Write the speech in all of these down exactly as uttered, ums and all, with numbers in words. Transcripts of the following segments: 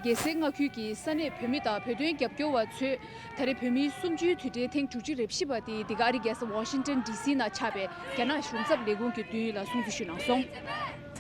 རྒྱལ་སའི་མངའ་ཁུལ་གྱི་ས་གནས་བོད་མི་དང་བོད་དོན་རྒྱབ་སྐྱོར་བ་ཚོས་ད་རེས་བོད་མིའི་གསུམ་བཅུའི་དུས་དྲན་ཐེངས་དྲུག་ཅུ་རེ་བཞི་པ་དེ་འདི་ག་ཨ་རིའི་རྒྱལ་ས་ཝ་ཤིང་ཏོན་ཌི་སི་ནང་ཆགས་པའི་རྒྱ་ནག་གཞུང་ཚབ་ལས་ཁུངས་ཀྱི་མདུན་ཡིག་ལ་སྲུང་བརྩི་ཞུས་གནང་སོང་།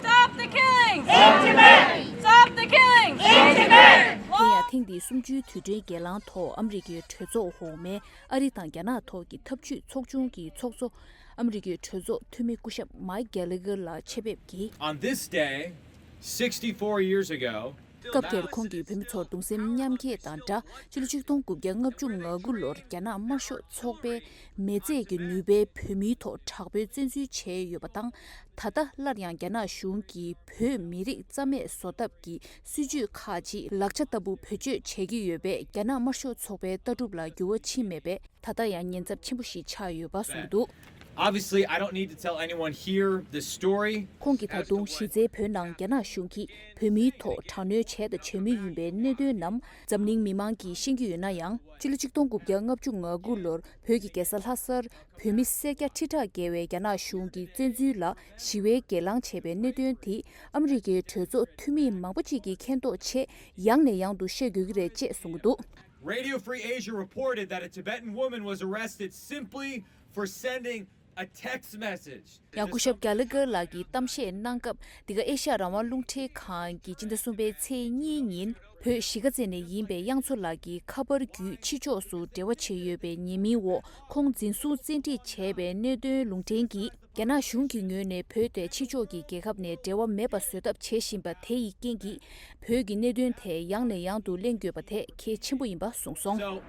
Stop the killings! In Tibet! Stop the killings! In Tibet! དེ་ཡང་ཐེངས་འདིའི་གསུམ་བཅུའི་དུས་དྲན་སྒེར་ལངས་ཐོག་ཨ་མི་རི་ཀའི་གྲོས་ཚོགས་འོག་མའི་ཨ་རི་དང་རྒྱ་ནག་ཐོག་གི་འཐབ་ཇུས་ཚོགས་ཆུང་གི་ཚོགས་གཙོ་ཨ་མི་རི་ཀའི་གྲོས་ཚོགས་འཐུས་མི་སྐུ་ཞབས་མའིག་གྷེ་ལི་གྷེར་ལགས་ཆེད་ཕེབས་ཀྱིས། On this day, sixty-four years ago, སྐབས་དེར་ཁོང་གིས་བོད་མི་ཚོར་གདུང་སེམས་མཉམ་སྐྱེད་དང་སྦྲགས་ཕྱི་ལོ་ཆིག་སྟོང་དགུ་བརྒྱ་ལྔ་བཅུ་ང་དགུ་ལོར་རྒྱ་ནག་དམར་ཤོག་ཚོགས་པའི་མེ་བཙའ་གི་ནུས་པས་བོད་མིའི་ཐོག་དྲག་པོའི་བཙན་འཛུལ་བྱས་ཡོད་པ་དང་། ད་ལྟ་སླར་ཡང་རྒྱ་ནག་གཞུང་གིས་བོད་མི་རིགས་རྩ་མེད་བཟོ་ཐབས་ཀྱི་སྲིད་ཇུས་ཁག་ཅིག་ལག་ཆ་ལྟ་བུ་བེད་སྤྱོད་བྱེད་ཀྱི་ཡོད་པས། རྒྱ་ནག་དམར་ཤོག་ཚོགས་པའི་ལྟ་གྲུབ་ལ་འགྱུར་བ་ཕྱིན་མེད་པས། ད་ལྟ་ཡང་ཉེན་ཚབས་ཆེན་པོ་ཞིག་ཆགས་ཡོད་པ་གསུངས་འདུག། Obviously, I don't need to tell anyone here the story. ཁོང་གིས་ད་དུང་གཞི་རྩའི་བོད་ནང་རྒྱ་ནག་གཞུང་གིས་བོད་མིའི་ཐོག་དྲག་གནོན་བྱས་དང་བྱེད་མུས་ཡིན་པའི་གནད་དོན་རྣམས་འཛམ་གླིང་མི་མང་གིས་ཤེས་ཀྱི་ཡོད་ན་ཡང་། ཕྱི་ལོ་ཆིག་སྟོང་དགུ་བརྒྱ་ལྔ་བཅུ་ང་དགུ་ལོར་བོད་ཀྱི་རྒྱལ་ས་ལྷ་སར་བོད་མི་སེར་སྐྱ་ཁྲི་ཕྲག་བརྒལ་བས་རྒྱ་ནག་གཞུང་གི་བཙན་འཛུལ་ལ་ཞི་བའི་སྒེར་ལངས་བྱས་པའི་གནད་དོན་དེ་ཨ་མི་རི་ཀའི་གྲོས་ཚོགས་འཐུས་མི་མང་པོ་ཅིག་གིས་མཁྱེན་རྟོགས་ཆེད་ཡང་ནས་ཡང་དུ་བཤད་དགོས་ཀྱི་རེད་ཅེས་གསུངས་ཀྱི་འདུག། Radio Free Asia reported that a Tibetan woman was arrested simply for sending a text message. ཡང་སྐུ་ཞབས་གྷེ་ལི་གྷེར་ལགས་ཀྱིས་གཏམ་བཤད་གནང་སྐབས། འདི་ག་ཨེ་ཤ་ཡ་རང་དབང་རླུང་འཕྲིན་ཁང་གིས་སྤྱི་ཟླ་གསུམ་པའི་ཚེས་གཉིས་ཉིན་བོད་གཞིས་ཀ་རྩེ་ནས་ཡིན་པའི་དབྱངས་མཚོ་ལགས་ཀྱི་ཁ་པར་བརྒྱུད་ཕྱི་ཕྱོགས་སུ་འབྲེལ་བ་བྱས་ཡོད་པའི་ཉེས་མིང་འོག་ཁོང་འཛིན་བཟུང་བཙན་ཁྲིད་བྱས་པའི་གནད་དོན་ལུང་འདྲེན་གྱིས། རྒྱ་ནག་གཞུང་གི་ངོས་ནས་བོད་དེ་ཕྱི་ཕྱོགས་ཀྱི་རྒྱལ་ཁབ་ནས་འབྲེལ་བ་མེད་པ་བཟོ་ཐབས་བྱེད་བཞིན་པ་དེ་ཡི་རྐྱེན་གྱིས། བོད་ཀྱི་གནད་དོན་དེ་ཡང་ནས་ཡང་དུ་གླེང་དགོས་པ་དེ་གལ་ཆེན་པོ་ཡིན་པ་གསུངས་སོང་། So,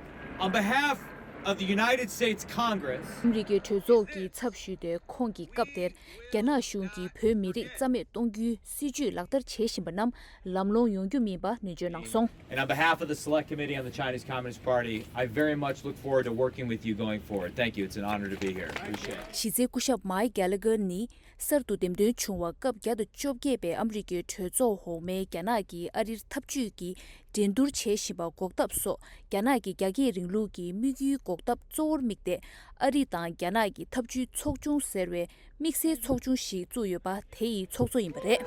on behalf of the United States Congress, ཨ་མི་རི་ཀའི་གྲོས་ཚོགས་ཀྱི་ཚབ་ཞུས་ཏེ། ཁོང་གིས་སྐབས་དེར་རྒྱ་ནག་གཞུང་གིས་བོད་མི་རིགས་རྩ་མེད་གཏོང་རྒྱུའི་སྲིད་ཇུས་ལག་བསྟར་བྱེད་བཞིན་པ་རྣམས་ལམ་ལྷོང་ཡོང་རྒྱུ་མིན་པ་ནན་བརྗོད་གནང་སོང་། And on behalf of the Select Committee on the Chinese Communist Party, I very much look forward to working with you going forward. Thank you. It's an honor to be here. Appreciate it. གཞི་རྩའི་སྐུ་ཞབས་མའིག་གྷེ་ལི་གྷེར་ནི། གསར་དུ་འདེམས་ཐོན་བྱུང་བ་སྐབས་བརྒྱ་དང་བཅོ་བརྒྱད་པའི་ཨ་མི་རི་ཀའི་གྲོས་ཚོགས་འོག་མའི་རྒྱ་ནག་གིས་ཨ་རིར་འཐབ་ཇུས་ཀྱི་འགྲན་བསྡུར་བྱེད་བཞིན་པ་འགོག་ཐབས་སོགས། རྒྱ་ནག་གི་རྒྱ་སྐྱེད་རིང་ལུགས་ཀྱི་དམིགས་ཡུལ་འགོག་ཐབས་གཙོ་བོར་དམིགས་ཏེ། ཨ་རི་དང་རྒྱ་ནག་གི་འཐབ་ཇུས་ཚོགས་ཆུང་ཟེར་བའི་དམིགས་བསལ་ཚོགས་ཆུང་ཞིག་བཙུགས་ཡོད་པ་དེ་ཡི་ཚོགས་གཙོ་ཡིན་པ་རེད།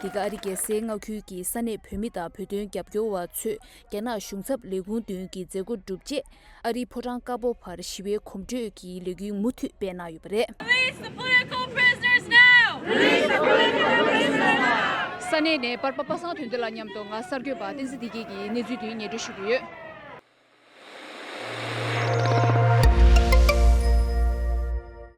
འདི་ག་ཨ་རི་རྒྱལ་སའི་མངའ་ཁུལ་གྱི་ས་གནས་བོད་མི་དང་བོད་དོན་རྒྱབ་སྐྱོར་བ་ཚོས་རྒྱ་ནག་གཞུང་ཚབ་ལས་ཁུངས་མདུན་གྱི་མཛད་སྒོ་གྲུབ་རྗེས། ཨ་རིའི་ཕོ་བྲང་དཀར་པོ་བར་ཞི་བའི་གོམ་བགྲོད་ཀྱི་ལས་འགུལ་མུ་མཐུད་སྤེལ་གནང་ཡོད་པ་རེད། Release the political prisoners now! Release the political prisoners now! ས་གནས་ནས་པར་པ་པ་སངས་དོན་ལྡན་ལགས་མཉམ་དུ་ང་གསར་འགོད་པ་བསྟན་འཛིན་བདེ་སྐྱིད་ཀྱིས་གནས་ཚུལ་དེའི་སྙན་སྒྲོན་ཞུ་གི་ཡོད།